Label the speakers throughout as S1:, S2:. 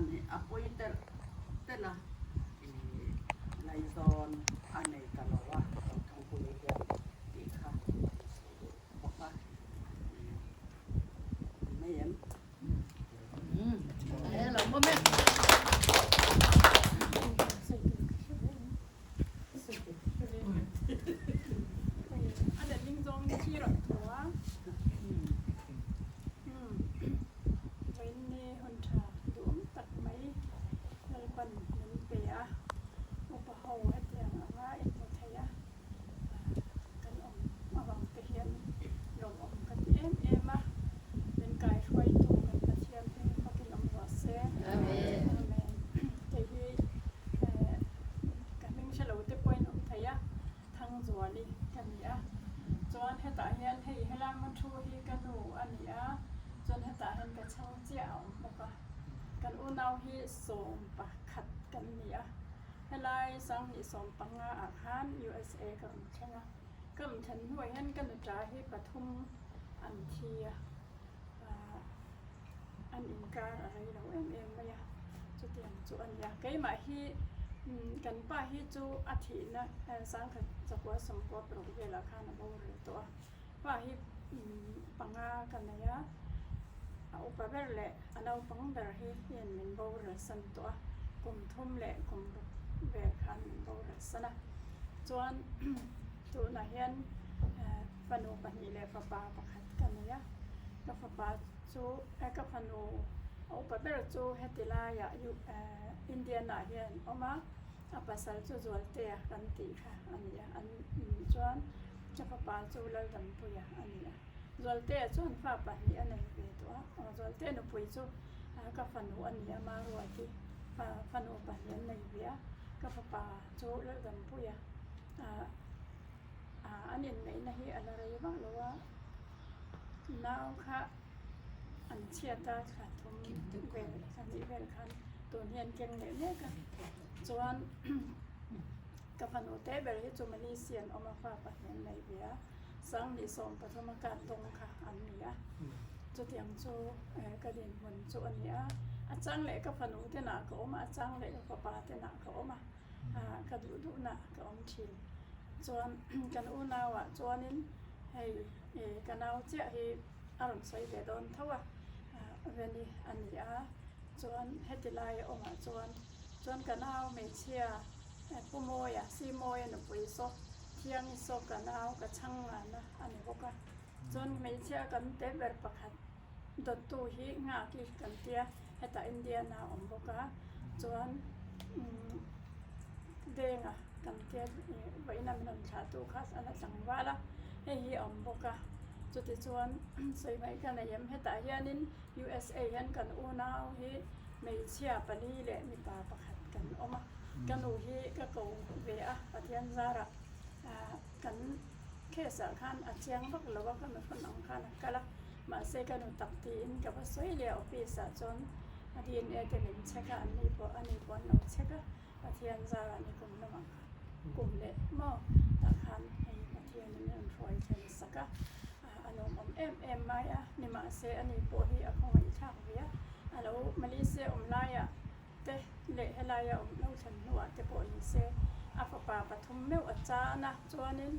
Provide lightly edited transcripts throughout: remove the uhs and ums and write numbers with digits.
S1: chhan hi a pawi telh telh a, ih laizawn a nei ta lo a, Rothangpuii hian tih kha an sawi duh bawk a, ih ni mai em?
S2: Vawiinni hun tha duhawm tak mai Lalpan min pe a, upa ho hetiang anga inhmu thei a kan awm avang te hian lawmawm ka ti em em a, min kaihruaitu kan Pathian hming fakin awm rawh se. Amen. Kei hi ka hming hre lo te pawhin awm thei a, Thangzuali ka ni a, chuan hetah hian hei helai hmun thu hi ka nu a ni a, chuan hetah hian ka chhang chiah a awm bawk a, kan unau hi 11 kan ni a, helai 2015 ah khan USA ka rawn thleng a, ka rawn thlen hnuah hian ka nuta hi pathum an thi a, ah an inkar a rei lo em em mai a, chutiang chu a ni a, keimah hi kan pa hi chu a thihna 1996 velah khan a boral tawh a, pa hi panga ka nei a, a upa ber leh a naupang ber hi hian min boral san tawh a, kum thum leh kum ruk vel khan min boral san a, chuan tunah hian fanu pahnih leh fapa pakhat ka nei a, ka fapa chu ka fanu a upa ber chu heti laiah Indian ah hian awm a, a pasal chu Zualtea kan tih kha a ni a, an chuan ka fapa chu Laldampuia a ni a, Zualtea chuan fa pahnih a nei ve tawh a, aw Zualtea nupui chu ka fanu a ni a, Maruati fanu pahnih an nei ve a, ka fapa chu Laldampuia an inneihna hi a la rei vak lo a, nau kha an chhiat a thla thum vel thla hnih vel khan tun hian keng leh mek a chuan ka fanu te ber hi chu Malaysia an awm a fa pahnih an nei ve a 2013 a kat dawng kha an ni a chutiang chu ka dinhmun chu a ni a a chang leh ka fanu te nah ka awm a a chang leh ka fapa te nah ka awm a. ka duh duhna ka awm thin. Chuan kan unauah chuanin hei ka nau chiah hi a rawn sawi ve dawn tho a, Veni a ni a, chuan heti lai awmah chuan chuan ka nau hmeichhia Pu Mawia, Si Mawia nupui saw Thiangi saw ka nau ka chhang ngana a ni bawk a, chuan hmeichhia kan te ber pakhat dawttu hi nghak i kan tia hetah Indian a awm bawk a chuan umm denga kan tia vawiin a min rawn thlah tu kha a la tlangval a hei hi a awm bawk a chuti chuan sawi mai ka nei em hetah hianin USA hian kan unau hi hmeichhia pali leh mipa pakhat kan awm a ka nu hi ka ko ve a Pathian zarah ah kan case ah khan a chiang vak lo a ka nu hrawn ang khan a kal a mahse ka nu tak tiin ka va sawi leh a office ah chuan a DNA te min check a an ni pawh ani pawh an lo check a Pathian zarah ni kum lamah khan kum leh maw tah khan hei Pathian in a rawn hruai thlen sak a a lawmawm em em mai a ni mahse ani pawh hi a khawngaih thlak ve a a lo Malaysia awm laiah te leh helaia awm lo thlen hnuah te pawh ni se, a fapa pathum meuh a chan a, chuanin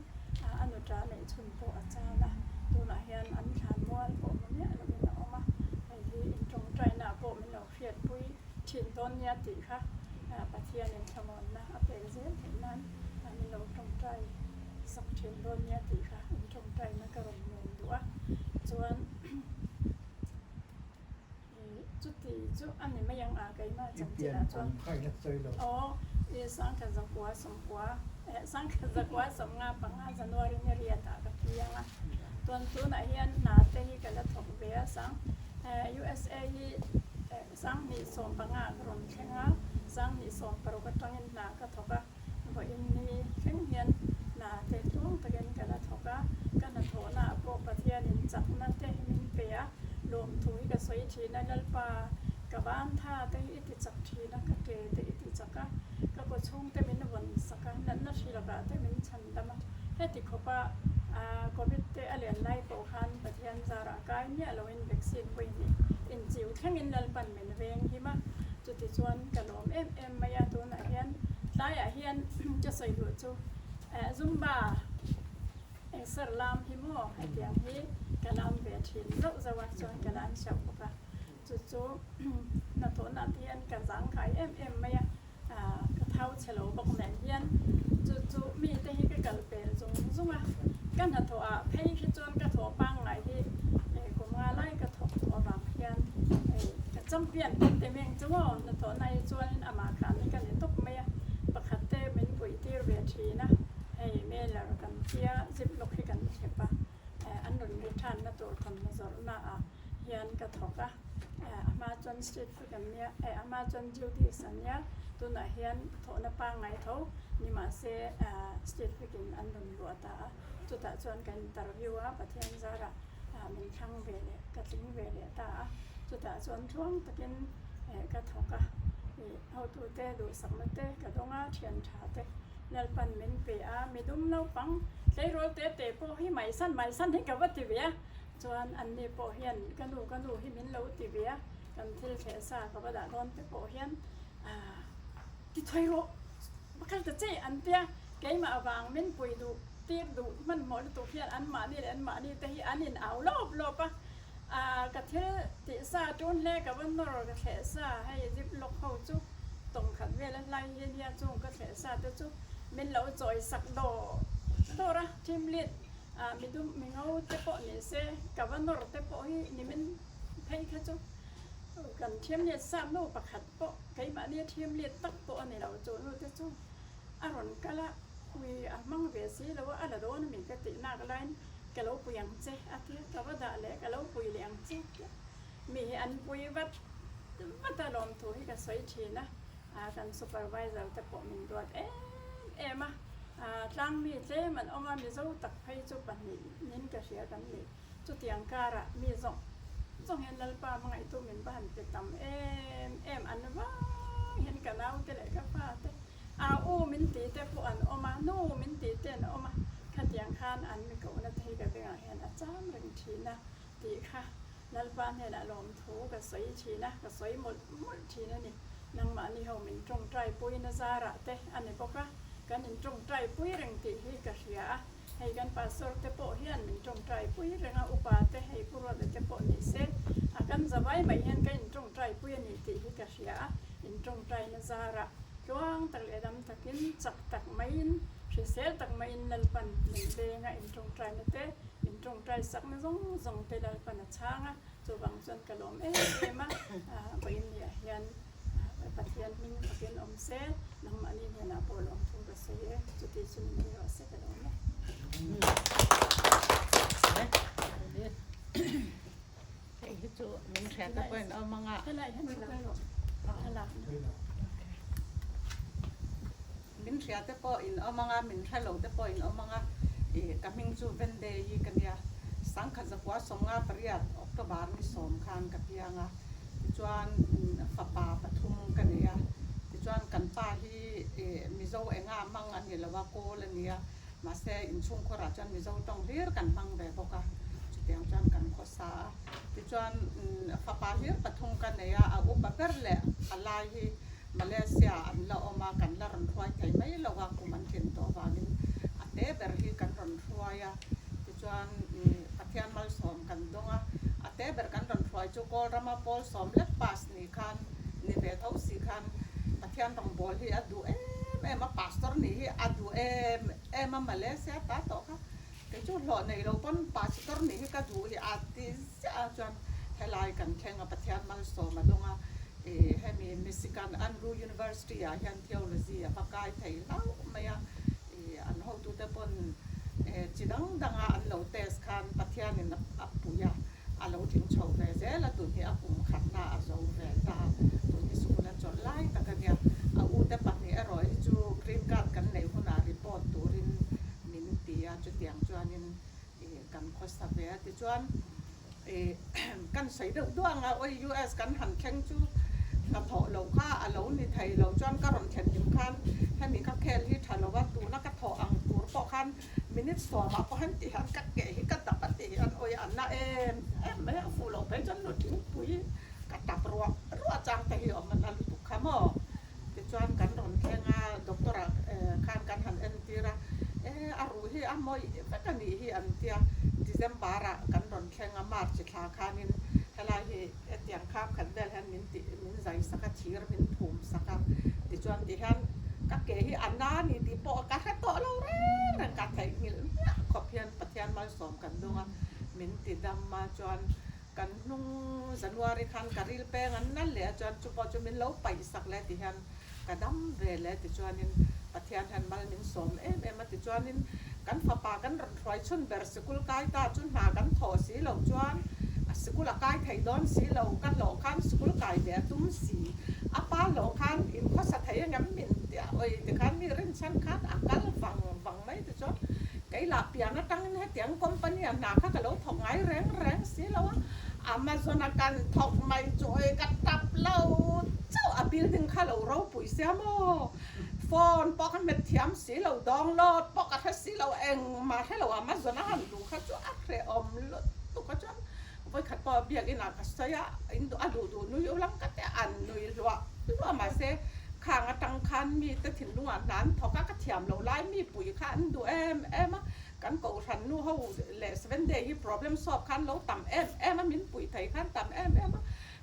S2: a nuṭa neih chhun pawh a chan a, tunah hian an thlan mual pawh hmu miah lovin a awm a, hei hi inṭawngṭainaah pawh min lo hriatpui ṭhin dawn nia tih kha Pathianin thlamuanna a pek zel theih nan min lo ṭawngṭai sak ṭhin dawn nia tih kha inṭawngṭaina ka rawn ngen duh a, chuan. Chuti chu a ni mai ang a keimah chanchin ah chuan aw i 1990 1995 January ni riat ah ka piang a chuan tunah hian hna te hi ka la thawk ve a sang USA hi 2015 ah ka rawn thleng a 2016 atangin hna ka thawk a vawiin ni thleng hian hna te tluang takin ka la thawk a, ka hnathawhna ah pawh Pathianin chakna te min pe a, lawmthu hi ka sawi thin a, Lalpa ka ban tha te hi i ti chak thin a, ka ke te i ti chak a, ka kaw chhung te min vawn sak a, natna hri lakah te min chhan dam a, heti khawpa Covid te a len lai pawh khan Pathian zarah kai miah loin vaccine vawi hnih inchiu thlengin Lalpan min veng him a, chuti. chuan ka lawm em em mai a, tunah hian tlaiah hian ka sawi duh chu Zumba exer lam hi maw hetiang hi ka lam ve thin zauh zauh a, chuan ka lam hreuh bawk a, chu chu hnathawhna te hian ka zangkhai em em mai a, ka thau chhe lo bawk nen hian chu chu mite hi ka kal pel zung zung a, ka hnathawh ah phei khi chuan ka thawh pangngai hi kum nga lai ka thawk tawh avang hian ka champion tih te meng chu maw hnathawh na hi chuanin amah khan hi ka ni tawp mai a, pakhat te min puih tir ve thin a, hei mailer kan tia zip lock hi kan thlep a, an rawn ri thanna tur thawmhnaw zawrhna ah hian ka thawk a, a hma chuan street food an nia, a hma chuan duties an nia, tunah hian thawhna pangngai tho ni mahse street food in an rawn luah ta a, chutah chuan ka interview a, Pathian zarah min thlang ve leh ka tling ve leh ta a, chutah chuan tluang takin ka thawk a, hotute duhsakna te ka dawng a, thian tha te Lalpan min pe a, midum naupang tleirawl te te pawh hi maisan maisan hi ka va ti ve a, chuan anni pawh hian ka nu ka nu hi min lo ti ve a, kan thil thleh sa ka va dah dawn te pawh hian aah ti thawi rawh pakhat ta che an tia, keimah avang min pui duh tir duh hmanhmawh lutuk hian anmahni leh anmahni te hi an in au lawp lawp a, aah ka thil tih sa tun hle ka va nawr ka thleh sa hei zip lawk ho chu tawng khat vel a hlai hi nia chung ka thleh sa te chu min lo chawi sak dawr dawr a team lead ah mi dum mi ngo te pawh ni se ka va nawr te pawh hi ni min phei kha chu kan team lead sap nu pakhat pawh keimahni team lead tak pawh a ni lo chu nu te chu a rawn kal a ui a hmang ve si lo a a la dawn a mi ka tih nak laiin ka lo pui ang che a ti a ka va dah leh ka lo pui leh ang che mi hi an pui vat vat a lawmthu hi ka sawi thin a kan supervisor te pawh min duat em em a tlang mi tlem an awm a Mizo tak phei chu pahnih nin ka hria kan ni chutiang karah mi zawng zawng hian Lalpa hmangaihtu min va han pe tam em em an vang hian ka naute leh ka fate a u min ti te pawh an awm a nu min ti te an awm a khatiang khan an mi kohna te hi ka bengah hian a cham reng thin a tih kha Lalpa hnenah lawmthu ka sawi thin a, ka sawi mawlh mawlh thin a ni. Nangmahni ho min tawngtai puina zarah te a ni bawk a, kan in tawngtai pui reng tih hi ka hria a. Hei kan pastor te pawh hian min tawngtai pui reng a, upa te hei Pu Ruata te pawh ni se, a kan zavai mai hian ka in tawngtai pui a ni tih hi ka hria a. In tawngtaina zarah tluang tak leh dam takin, chak tak maiin, hrisel tak maiin Lalpan min veng a, in tawngtaina te Min tawngtai sakna zawng zawng te Lalpan a chhang a, chuvang chuan ka lawm em em a, vawiin niah hian Pathian hming fakin awm se, nangmahni hnenah pawh lawm thu ka sawi e, chuti chu ni mai rawh se ka lawm e.
S1: Hei hi chu min hriat a pawhin awm ang a.
S2: Helai hian ka kal rawh, thlalak na.
S1: Min hria te pawh in awm ang a, min hre lo te pawh in awm ang a, ih ka hming chu Vendei ka nia, Sangkhat zakua 58 October ni sawm khan ka piang a, tichuan fapa pathum ka nei a, tichuan kan pa hi ih Mizo enga hmang a ni lo a, kawl a ni a, mahse inchhungkhawrah chuan Mizo tawng hlir kan hmang ve bawk a, chutiang chuan kan khawsa a, tichuan fapa hlir pathum ka nei a, a upa ber leh a lai hi Malaysia an la awm a, kan la rawn hruai thei mai lo a, kum an tlin tawh vangin a te ber hi kan rawn hruai a, tichuan Pathian malsawm kan dawng a, a te ber kan rawn hruai chu Kawl rama pawl sawm lek pass ni khan ni ve tho si khan Pathian rawngbâwl hi a duh em em a, pastor nih hi a duh em em a, Malaysia ta tawh kha kei chu hlawh nei lo pawn pastor nih hi ka duh hi a ti ziah a, chuan helai kan thleng a Pathian malsawm a dawng a, ih hemi Michigan Andrew University ah hian theology a va kai thei hlauh mai a, ih an hotute pawn chi dang danga an lo test khan Pathianin a pui a, a lo tling chho ve zel a, tun hi a kum khatna a zo ve ta, tun hi school a chawlh lai tak a nia, a ute pahnih erawh hi chu green card kan neih hunah report turin min ti a, chutiang chuanin ih kan khawsa ve a, tichuan ih kan sawi deuh duah ang a, awi US kan han thleng chu hnathawh loh kha a lo ni thei lo, chuan ka rawn thlen hlim khan hemi ka khel hi tha lo a, tuna ka thawh ang tur pawh khan minute sawmah pawh hian ti hian ka ke hi ka dap a ti hian awi a na em em mai a, fuh loh phei chuan nu thingpui ka tap ruah ruah chang te hi a awm a na lutuk kha maw.
S3: a mawi vek a nih hi an tia. December ah kan rawn thleng a, March thla khanin helai hi hetiang kham khat vel hian min tih min zai sak a, thir min phum sak a. Tichuan tihian ka ke hi a na a ni tih pawh ka hre tawh lo reng reng, ka theihnghilh hmiah khawp hian Pathian malsawm kan dawng a, min ti dam a chuan kan hnung January khan ka ril peng an nal leh a chuan chu pawh chu min lo paih sak leh tihian ka dam ve leh tichuanin Pathian hian mal min sawm em em a tichuanin kan fapa kan rawn hruai chhun ber sikul kai ta chu hna kan thawh si loh chuan a sikul a kai thei dawn si lo ka hlawh khan sikul kai ve a tum si a pa hlawh khan in khawsa thei engem min tia awi tikhan mi rinchhan khan a kal vang vang mai tichuan kei lah pian atangin hetiang company ah hna kha ka lo thawk ngai reng reng si lo a Amazon a kan thawk mai chu awi ka tap lo chauh a building kha lo ropui sia maw phone pawh ka hmet thiam si lo download pawh ka hre si lo engmah hre lo Amazon a han duh kha chu a hrehawm lutuk a chuan vawikhat pawh biakin ah ka sawi a in a duh duh nui ulang ka te an nui hluah hluah mahse khang atang khan mite thinlungah hna an thawk a ka thiam loh lai mi pui kha an duh em em a. Kan kohhran nu ho leh seven day hi problem solve khan lo tam em em a, min puih thei khan tam em em a,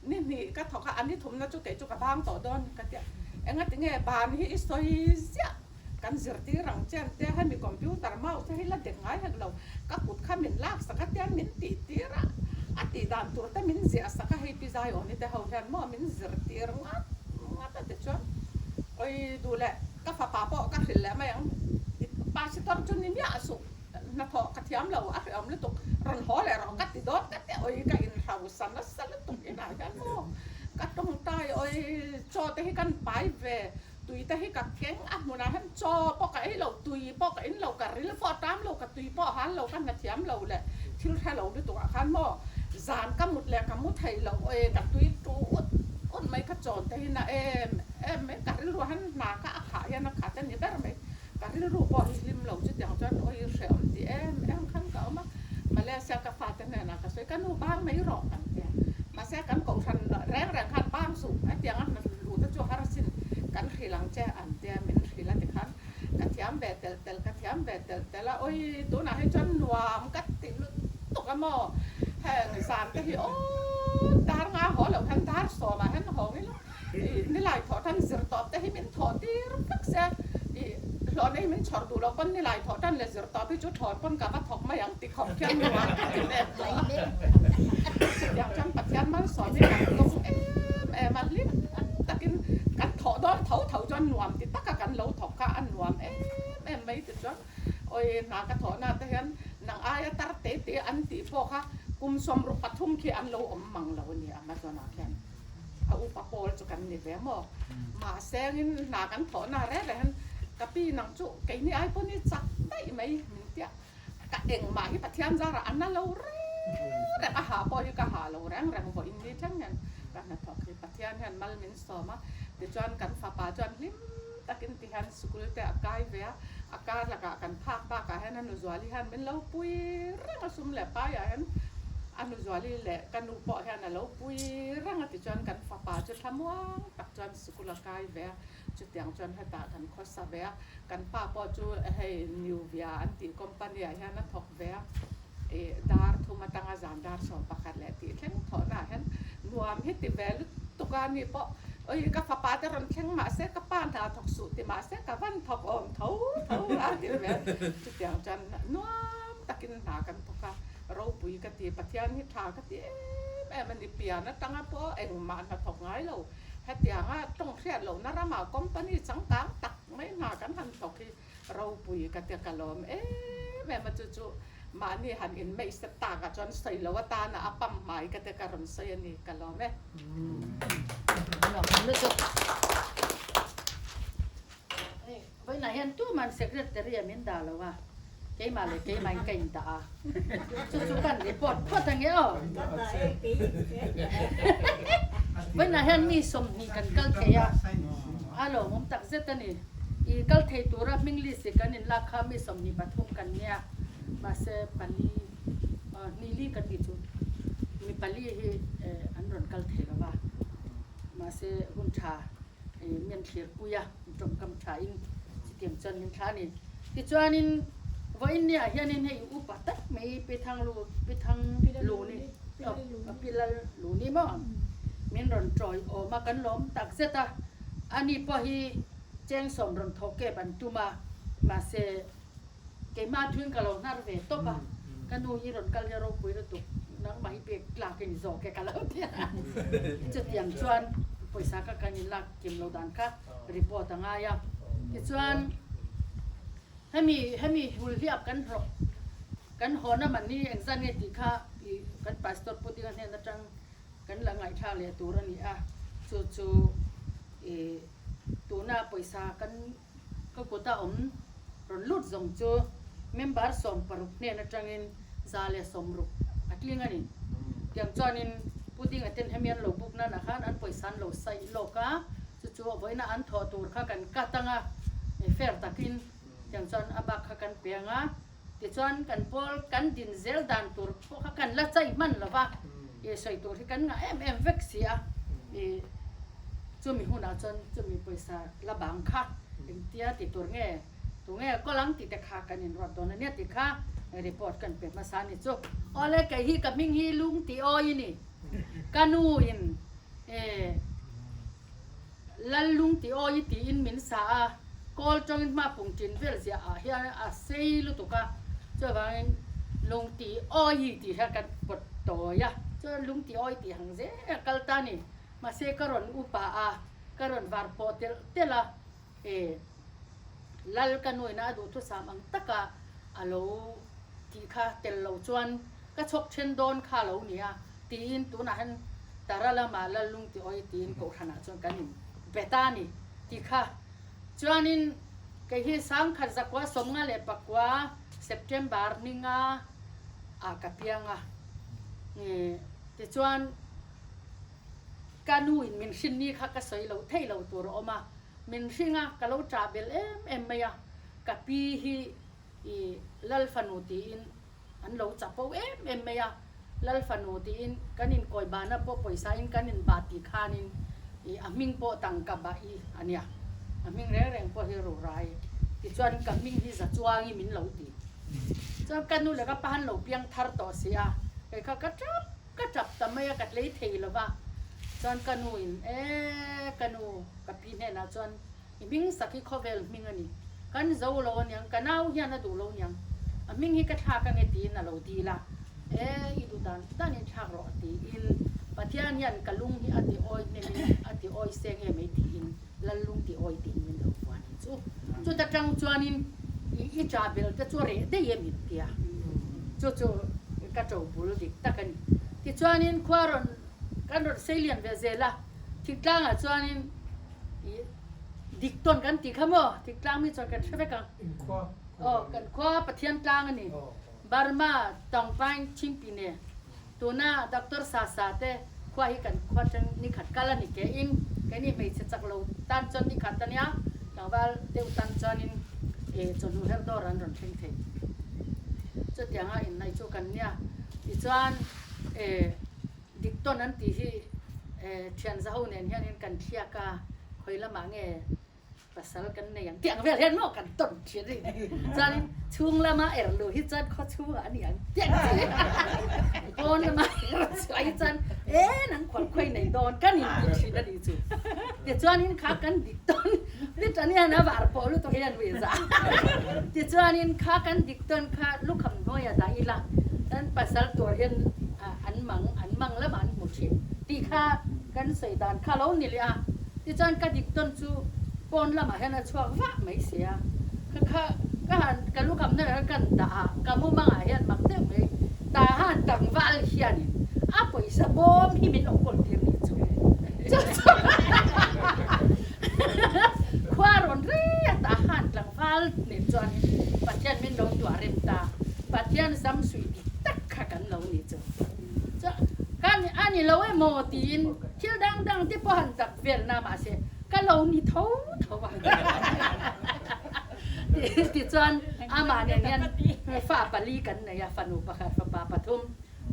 S3: ni hnih ka thawk a, a ni thumna chu kei chu ka bang tawh dawn ka tia, engati nge ban hi i sawi ziah, kan zirtir ang che an tia, hemi computer mouse te hi la dek ngai hek lo, ka kut kha min lak sak a tian min tih tir a, a tih dan tur te min ziah sak a, hei pi zai awni te ho hian maw min zirtir ngat ngat a tichuan awi duh leh. Ka fapa pawh ka hrilh leh mai ang. Pastor chu ni miah suh, hnathawh ka thiam lo, a hrehawm lutuk, rawn haw leh rawh ka ti dawt ka ti awi ka inhausa nasa lutuk inah hian maw ka tawngtai awi chaw te hi kan pai ve, tui te hi ka keng a hmunah hian chaw pawh ka ei lo, tui pawh ka in lo, ka ril pawh a tam lo, ka tui pawh a hal lo, ka hnathiam lo leh thil hre lo lutuk ah khan maw zan ka mut leh ka mu thei lo awi ka tui tu ut ut mai ka chawn te hi na em em mai ka rilru han hna kha a khah hian a khat a ni ber mai ka rilru pawh hi hlim lo chutiang chuan awi hrehawm ti em em khan ka awm a Malaysia ka fate hnenah ka sawi ka nu bang mai rawh kan ti a mahse kan kohhran reng reng khan bang suh hetiang a hna luh te chu har sin kan hrilh ang che an tia min hrilh a tikhan ka thiam ve telh telh ka thiam ve telh telh a awi tunah hi chuan nuam ka ti lutuk a maw heng zan te hi aw dar nga haw loh hian dar sawmah hian haw ngil a ih nilai thawh tan zir tawp te hi min thawh tir vek se ih hlawh nei min chhawr duh loh pawn nilai thawh tan leh zir tawp hi chu thawn pawn ka va thawk mai ang ti khawp khian nuam ka ti ve tawh a chutiang chuan Pathian malsawm hi kan dawng em em a hlim takin kan thawh dawn tho tho chuan nuam ti taka kan lo thawk kha a nuam em em mai ti chuan awi hna ka thawh na te hian nang aia tar te te an tih pawh kha kum 63 khi an lo awm mang lo a ni Amazon ah khian. A upa pawl chu kan ni ve maw? Mahse angin hna kan thawh na reng reng hian ka pi nang chu keini ai pawh ni chak daih mai min tia ka engmah hi Pathian zarah a na lo reng reng a ha pawh hi ka ha lo reng reng vawiin ni thleng hian ka hnathawk hi Pathian hian mal min sawm a tichuan kan fapa chuan hlim takin ti hian sikul te a kai ve a a kar lakah kan phak bakah hian a nuzuali hian min lo pui reng a sum leh paiah hian a nuzuali leh ka nu pawh hian a lo pui reng a tichuan kan fapa chu thlamuang tak chuan sikul a kai ve a chutiang chuan hetah kan khawsa ve a kan pa pawh chu hei Nuvia an tih company ah hian a thawk ve a ih dar thum atanga zan dar 11 leh tih thleng thawhna ah hian nuam hi ti ve lutuk a ni pawh awi ka fapa te rawn thleng mahse ka pa hna thawk suh ti mahse ka van thawk awm tho tho a ti ve chutiang chuan nuam takin hna kan thawk a ropui ka ti Pathian hi tha ka ti em em a ni pian atanga pawh engmah hna thawk ngai lo hetianga tawng hriat lohna ramah company changkang tak mai hna kan han thawk hi Ropui ka tia ka lawm em em a chu chu mahni han in meih set tak ah chuan sawi lo atana a pam hmai ka tia ka rawn sawi a ni ka lawm e.
S1: Vawiinah hian tuman secretary a min dah lo a, keimah leh keimah in ka in dah a, chu chu kan report phawt ang e aw. Vawiinah hian mi 20 kan kal thei a, a lawmawm tak zet a ni. I kal thei tura hming list hi kan inlak kha mi 23 kan nia, mahse pali ni li kan nih chu mi pali hi an rawn kal thei lo va, mahse hun tha mi an thlir pui a, tawngkam tha in chutiang chuan min thla a ni. Tichuanin Vawiin ni ah hianin hei upa tak mai Pi Thanglu, Pi Thang Luni, Pi Lal Luni maw min rawn tawi awm a, kan lawm tak zet a. Ani pawh hi cheng sawm rawn thawh kep an tum a, mahse keimah thuin ka lo hnar ve tawp a, ka nu hi rawn kal hi a ropui lutuk, nangmah hi pek tlak i ni zawk e ka lo ti a. Chutiang chuan pawisa kha kan inlak kim lo dan kha report a ngai a, tichuan. Hemi hemi hulhliap kan hlawh kan hawn a mahni engzat nge tih kha ih kan pastor Pu Dinga hnen atang kan la ngaihthlak leh tur a ni a, chu chu ih tuna pawisa kan ka kuta awm rawn lut zawng chu member 60 hnen atangin 160 a tling a ni. Tiang chuanin Pu Dinga ten hemi an lo buk nanah khan an pawisa an lo saih lawk a. Chu chu vawiina an thawh tur kha kan cut ang a, fair takin tiang chuan a bak kha kan pe ang a, tichuan kan pawl kan din zel dan tur pawh kha kan la chai hman lo va, ih sawi tur hi kan ngah em em vek si a, ih chumi hunah chuan chumi pawisa la bang kha engtia ti tur nge tunge kawl ang tih te kha kan inruat dawn a nia tih kha report kan pe hmasa a ni chu. Awle kei hi ka hming hi lung tih awi a ni, ka nu in E, Lallung ti awi tiin min sa a, kawl tawngin hma pung tin vel ziah ah hian a sei lutuk a, chuvangin lung ti awi tih hian kan pawt tawi a, chuan lung ti awi tih ang zel a kal ta a ni, mahse ka rawn upa a, ka rawn var pawh telh telh a, e, Lal ka nuaina a duhthusam ang taka a lo tih kha tel lo chuan ka chhawk then dawn kha lo nia tiin tunah hian Tara lama Lallung ti awi tiin kohhranah chuan kan in be ta a ni tih kha. Chuanin kei hi 1959 September ninga ah ka piang a, tichuan ka nu in min hrin ni kha ka sawi lo thei lo tur a awm a, min hring a ka lo ṭah belh em em mai a, ka pi hi i Lal fanu tiin an lo chapo em em mai a, Lal fanu tiin kan inkawi bahna pawh pawisa in kan inbah tih khanin i a hming pawh tangka bah i a nia, a hming reng reng pawh hi rurai tichuan ka hming hi za chuangin min lo ti. Chuan ka nu leh ka pa han lo piang thar tawh si a, kei kha ka tap ka tap ta mai a, ka tlei thei lo va, chuan ka nu in e ka nu ka pi hnenah chuan I hming sak hi khawvel hming a ni. Kan zo lo aniang, ka nau hian a duh lo aniang. A hming hi ka thlak ange tiin a lo dil a. E, i duh dan dan in thlak rawh tiin Pathian hian ka lung hi a ti awi hnem in a ti awi se nge mai tiin Lal lung ti awi tiin min lo vuan hi chu. Chuta tang chuanin i i cha bel te chu a reh daih em in tia. Chu chu ka to bul dik tak a ni. Tichuanin khua rawn kan rawn sei lian ve zel a, thingtlangah chuanin Dik tawn kan tih kha maw? Dik tlang mi chuan kan hre vek ang.
S4: Inkhua.
S1: Aw, kan khua Pathian tlang a ni. Burma Tawngpaing Chingpi ne. Tuna Doctor Sasa te khua hi kan khua tang nikhat kal a ni ke in keini hmeichhe chak lo tan chuan nikhat a nia, tlangval deuh tan chuanin chawhnu her dawr an rawn thleng thei. Chutianga innaih chu kan nia. Tichuan Dik tawn an tih hi thian zaho nen hianin kan thliak a, khawi lamah nge pasal kan nei ang tih ang vel hian maw kan tawn thin a ni. Chuanin chhung lama er luh hi chuan khaw chhungah a ni ang tih ang chi pawn lama er chhuah hi chuan e nang khual khawi nei dawn kan inti thin a nih chu. Tichuanin kha kan dik tawn ni hian a var pawh lutuk hian ui za. Tichuanin kha kan dik tawn kha lukham hnuaia dah ila kan pasal tur hian an mang an mang lamah an hmu thin tih kha kan sawi dan kha lo ni leh a. Tichuan ka dik tawn chu pawn lamah hian a chhuak vah mai si a. Kha kha ka han ka lukham hnuaiah hian kan dah a, ka mumangah hian mak deuh mai tah han tlangval hianin a pawisa bawm hi min lo kawl tir nih chu. Khua rawn rei a tah han tlangval nen chuan Pathian min lo tuah rem ta, Pathian zam suih dik tak kha kan lo ni chu. Kan a ni lo emaw tiin thil dang dang te pawh han dak vel na mahse ka lo ni tho tho a. Tichuan amah nen hian fa pali kan nei a, fanu pakhat fapa pathum.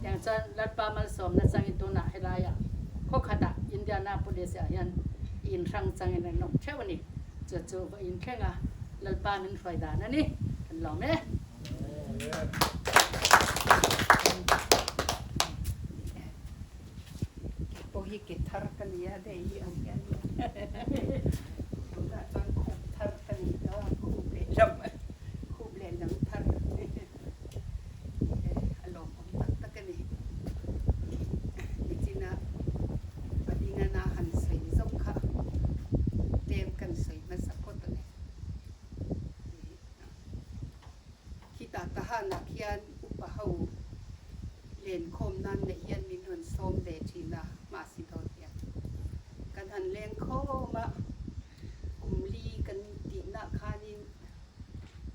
S1: Tiang chuan Lalpa malsawmna changin tunah helaiah khaw khatah Indianapolis ah hian in hrang changin an awm theuh a ni. Chu chu va inthleng a, Lalpa min hruai dan a ni. Kan lawm e. Pawh hi ke thar ka ni a, hei hi ang hian tunah chuan khup thar ka ni ta, khup lehlam khup lehlam thar a lawmawm tak tak a ni. Nichina Padingana han sawi zawk kha tlem kan sawi hmasa phawt a ni. Khitah Tahanah khian upa ho lenkhawm nan leh hian min rawn sawm ve thin a, mahse dawt hian kan han leng khawm a, kum li kan tihna khanin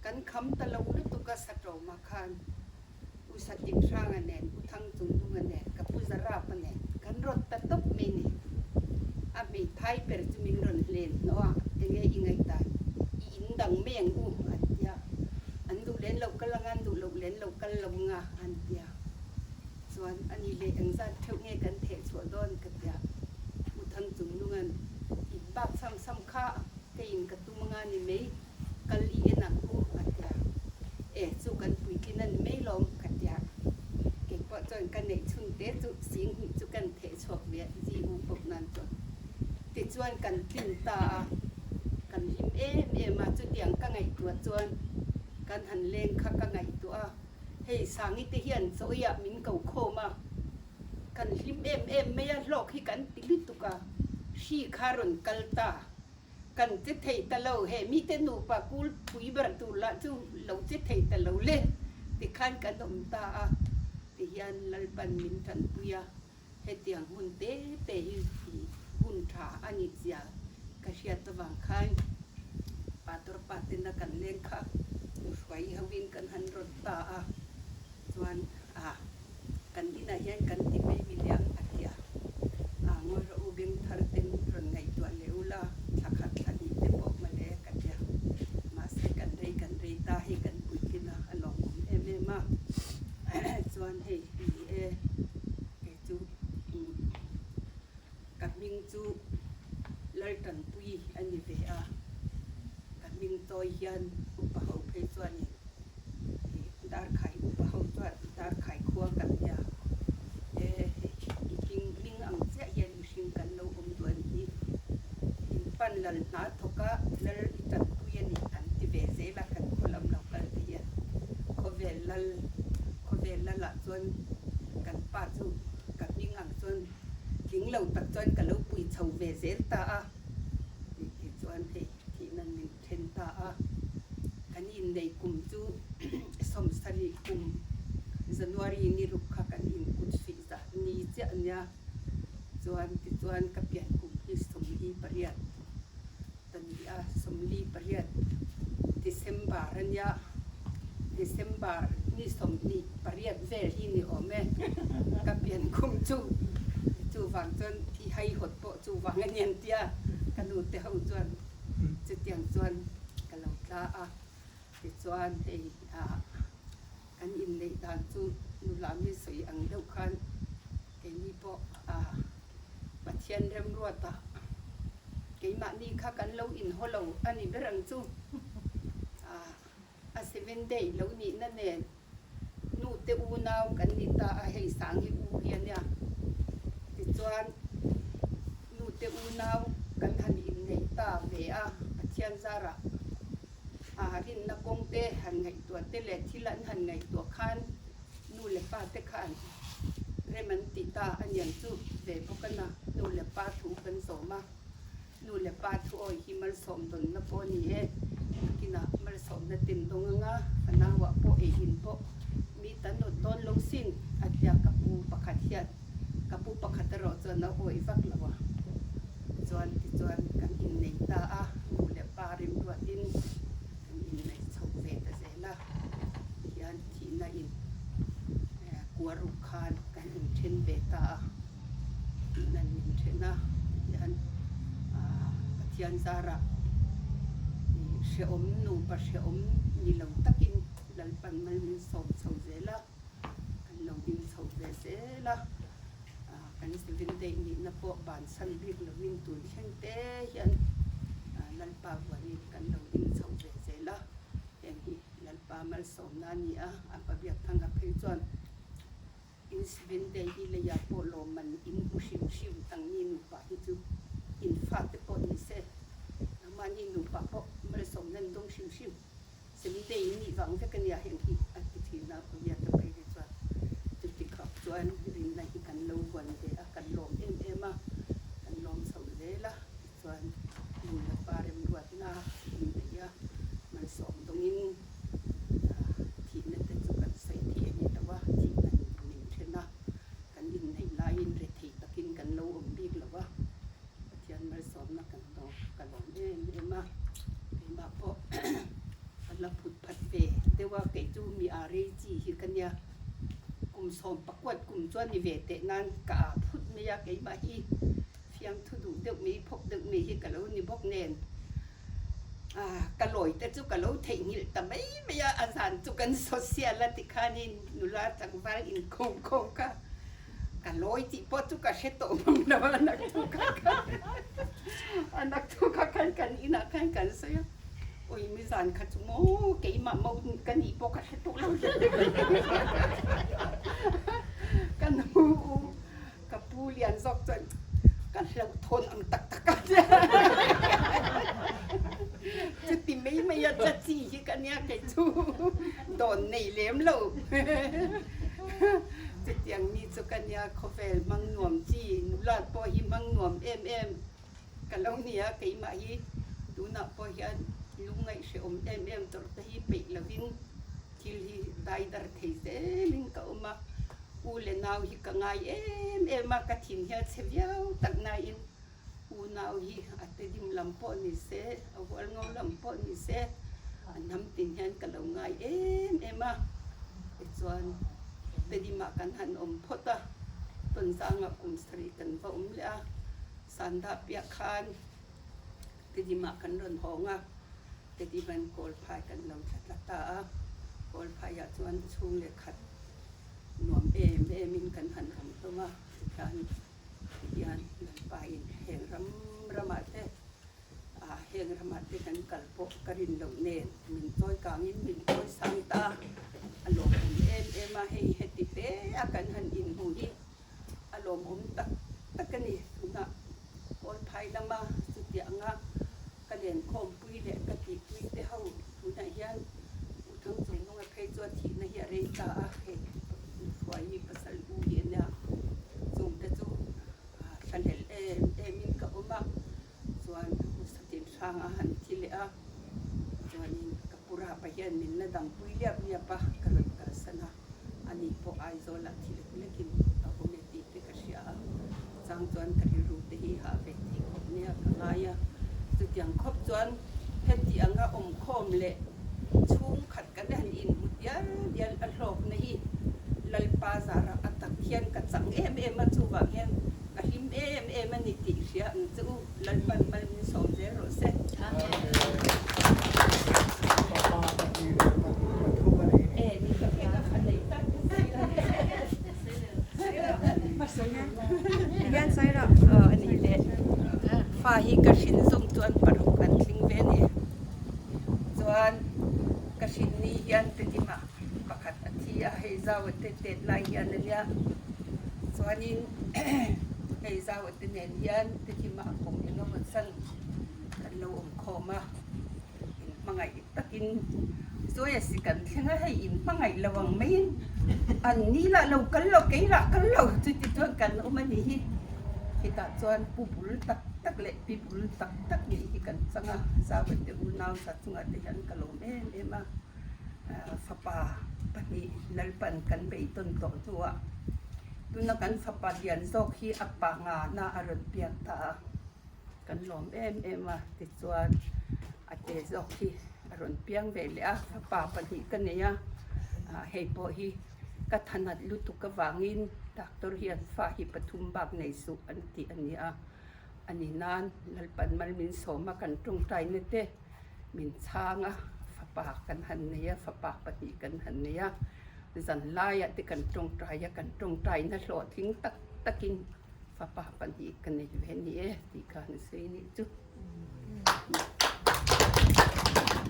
S1: kan kham ta lo lutuk a Satawma khan U Satinhranga nen, U Thangchungnunga nen, ka Pu Zarapa nen kan rawt ta tawp mai ni. A hmeithai ber chu min rawn hlen hnawh a, enge i ngaihdan? I in dang mai ang u an ti a, an duh len loh kal anga an duh loh len loh kal lo anga an ti a. Chuan a ni leh engzat theuh nge kan theh chhuah dawn ka ti a, U Thangchungnunga'n in bak sam sam kha keiin ka tum anga ni mai. Kal i en ang u a ti a, E chu kan puitlin a ni mai lawm ka ti a, kei pawh chuan ka neih chhun te chu sing hnih chu kan theh chhuak ve a zi u bawk nan chuan tichuan kan tlin ta a, kan hlim em em a, chutiang ka ngaihtuah chuan kan han leng kha ka ngaihtuah a, hei Sangi te hian chawiah min ko khawm a, kan hlim em em mai a, hlawk hi kan ti lutuk a, hri kha rawn kal ta. Kan che thei ta lo, he mite nupa kul pui ber tur lah chu lo che thei ta lo le tikhan kan awm ta a, tihian Lalpan min tanpui a, hetiang hun te te hi hun tha a nih zia ka hriat avang khan Pastor pa tena kan leng kha hruai hoin kan han rawt ta a, chuan a kan inah hian kan ti mai miliang a ti a, a ngawi rawh u beng thar ten rawn ngaihtuah leh ula thla khat thla hnih te pawh mawle ka ti a, mahse kan rei kan rei ta hei kan puitlin a a lawmawm em em a, chuan hei ni e kei chu ka hming chu Laltanpui a ni ve a, ka hming tawi hian upa ho phei chuanin. Darkhai upa ho chuan Darkhai khua kan nia e i hming hming ang chiah hian mihring kan lo awm duh a nih hi. In pan lal hna thawk a lal i tanpui a nih an ti ve zel a kan khaw lam lo kal te hian khawvel lal khawvel lal ah chuan kan pa chu ka hming ang chuan tling lo tak chuan ka lo pui chho ve zel ta a tih chuan hei thihna min then ta a, kan innei kum chu sawmsarih kum January ni ruk kha kan inkut suih zah ni chiah a nia, chuan tichuan ka pian kum hi 48 ta ni a, 48 December a nia, December ni 28 vel hi ni awm e ka pian kum chu, chuvang chuan i haihawt pawh chuvang a ni an tia ka nu te ho chuan. Chutiang chuan ka lo tla a, tichuan hei ah kan inneih dan chu nula mi sawi ang deuh khan keini pawh ah Pathian remruatah keimahni kha kan lo inhaw lo a ni ber ang chu. Ah a seven day lo nihna nen nu te unau kan ni ta a, hei Sangi u hi a nia. Tichuan nu te unau kan han inneih ta ve a, Pathian zarah a rinna kawng te han ngaihtuah te leh thil an han ngaihtuah khan nu leh pa te khan rem an ti ta a niang chu ve bawk a na, nu leh pa thu kan zawm a. Nu leh pa thu awi hi malsawm dawnna pawh a ni e. Nakinah malsawmna tin dawng anga ka nauah pawh ei in pawh mi ta nawt dawn lo sin a tia ka pu pakhat hian ka pu pakhat erawh chuan a awi vak lo a. Chuan tichuan kan innei ta a, nu leh pa rimruatin kan innei chho ve ta zel a. Tihian thihna in kua ruk khan kan inthen ve ta a. Tihna min then a, tihian Pathian zarah hrehawm nupa hrehawm ni lo takin Lalpan mal min sawm chho zel a, kan lo ding chho ve zel a, kan seven day nihna pawh bansan bik lovin tun thleng te hian Lalpa vuanin kan lo ding chho ve zel a, heng hi Lalpa malsawmna a ni a. Seven Day hi leiah pawh lawmman in hmu hrim hrim ang ni nupa hi chu in fate pawh ni se mahni nupa pawh malsawmna an dawng hrim hrim. Seven Day in nih vang vek ania heng hi a ti thin a, Pawiata phei hi chuan chuti khap chuan rinna hi kan lo huan ve a, kan lawm em em a, kan lawm chho zel a tichuan nula pa remruatna in nei a, malsawm dawngin thihna te chu kan sawi thei a ni lo a, thihna min then a, kan inneih laiin rethei takin kan lo awm bik lo a. Pathian malsawmna kan dawng ka lawm em em a, keimah pawh ka la phut phat ve deuh a, kei chu mi a rei chi hi ka nia, kum sawm pakuat kum chuan ni ve teh nan ka a phut mai a, keimah hi fiamthu duh deuh mai phawk deuh mai hi ka lo ni bawk nen ka lawi te chu ka lo theihnghilh ta mai mai a, a zan chu kan social a tikhanin nula tlangval inkhawm khawm kha. Ka lawi tih pawh chu ka hre tawh mang lo a, naktuk ah khan a naktuk ah khan kan inah khan kan sawi a, awi mizan kha chu maw keimah mo ka nih pawh ka hre tawh lo ka nu u ka pu lian zawk chuan ka hlauhthawn ang tak tak a tia chuti mai mai a cha chi hi ka nia kei chu dawn nei lem lo. Chutiang mi chu ka nia khawvel hmang nuam chi nulat pawh hi hmang nuam em em ka lo nia keimah hi tunah pawh hian lungngaih hrehawm em em tawrh te hi peih lovin thil hi dai dar thei zelin ka awm a, u leh nau hi ka ngai em em a ka thin hian chhe viau tak nain u nau hi a te dim lam pawh ni se a hual ngo lam pawh ni se a hnam tin hian ka lo ngai em em a tichuan tedimah kan han awm phawt a tawnzangah kum sarih kan va awm leh a sanda piah khan tedimah kan rawn hawng a tediman kawl phai kan lo thla tla ta a kawl phaiah chuan chhung leh khat nuam em em in kan han awm hlawm a tikhan Tihian Lalpain heng ram ramah te ah heng ramah te kan kal pawh ka rin loh nen min chawi kangin min chawi sang ta a lawmawm em em a, hei heti hle a kan han inhmu hi a lawmawm tak tak a ni. Tunah Kawlphai lama chutianga ka lenkhawmpui leh ka tihpui te ho tunah hian U Thangchungnunga phei chuan thihna hi a rei ta a, hei Hruaii pasal u hi a nia, chungte chu thlahlel em emin ka awm a, chuan U Satin Hranga han thi leh a, chuanin ka pu Rapa hian min la dampui liap liap a, ka rawn kalsan a, ani pawh Aizawlah thi lek lekin a awm e tih te ka hria a, chang chuan ka rilru te hi hah ve thei khawp nia ka ngai a, chutiang khawp chuan heti anga awmkhawm leh chhungkhat kan han inhmu dial dial a hlawkna hi Lalpa zara a tak hian ka chang em em a, chuvang hian ka hlim em em a ni tih hria ang che u, Lalpan mal min sawm zel rawh se. Fa hi ka hrin zawng chuan paruk an tling ve a ni. Chuan ka hrin ni hian Tetima pakhat a thi a, hei zau a te tet lai hian a nia. Chuanin hei zau a te nen hian Tetima a kawm eng emaw chan kan lo awm khawm a, in hmangaih takin Zoya si kan thleng a, hei in hmangaih lo ang maiin an ni lah lo kal lo, kei lah kal lo chuti chuan kan awm a nih hi. Hetah chuan pu bul tak tak leh pi bul tak tak nih hi kan chang a, Zau te unau za chungah te hian ka lawm em em a. Fapa pahnih Lalpan kan beihtawn tawh hnuah tuna kan fapa lian zawk hi a pa ngana a rawn piak ta a, kan lawm em em a tichuan a te zawk hi a rawn piang ve leh a, fapa pahnih ka nei a, hei pawh hi ka thanat lutuk avangin doctor hian fa hi pathum bak nei suh an tih a ni a, a ni nan Lalpan mal min sawm a kan tawngtaina te. Min chhang a, fapa kan han nei a, fapa pahnih kan han nei a, zan laiah te kan tawngtai a, kan tawngtaina hlawhtling tak takin fapa pahnih ka nei ve ni e tih kha han sawi a nih chu.